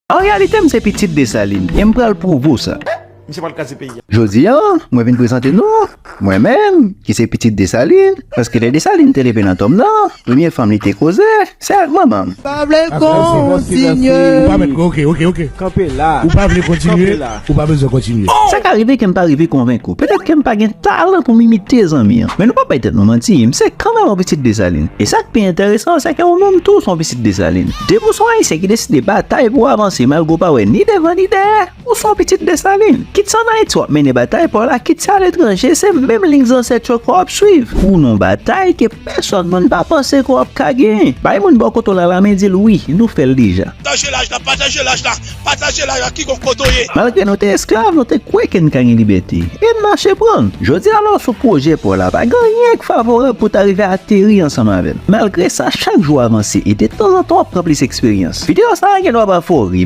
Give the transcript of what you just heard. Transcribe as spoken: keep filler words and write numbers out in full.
An reyalite, m se pitit Desalin, e m pral pwouve w sa. Misye pral kraze peyi a. Jodi a, mwen vin prezante nou mwen menm, ki se pitit Desalin, paske lè Desalin te leve nan tonm nan, premye fanm li te koze, se ak manman m. Pa vle kontinye. Ou pa mèt, ok, ok, ok. Kanpe la. Ou pa vle kontinye, Kanpe la. Ou pa bezwen kontinye. Sa ka rive ke m pa rive konvenk ou. Petèt ke m pa gen talan pou m imite zanmi an. Men nou pa bay tèt nou manti, m se kanmenm yon pitit Desalin. E sa k pi enteresan, se ke ou menm tou se yon pitit Desalin. Depi w se yon Ayisyen ki deside batay pou w avanse malgre w pa wè ni devan ni dèyè, ou se yon pitit Desalin. Kit se ann Ayiti w ap mennen batay pa w la, kit se aletranje, se menm liy zansèt yo ke w ap swiv. Ou nan yon batay ke pèsòn moun pa panse ke w ap ka genyen. Bay moun bò kote w la lamen, di l wi, nou fè l deja. Pataje laj la, pataje laj la, pataje laj la, kikonk kote w ye. Malgre nou te esklav, nou te kwè ke n ka gen libète. E n mache pran l. Jodi a, lè w sou pwojè pa w la, pa gen anyen k favorab pou w ta rive ateri ansanm avè l. Malgre sa, chak jou w avanse e detanzantan w ap pran plis eksperyans. Videyo sa a gen dwa pa fè w ri,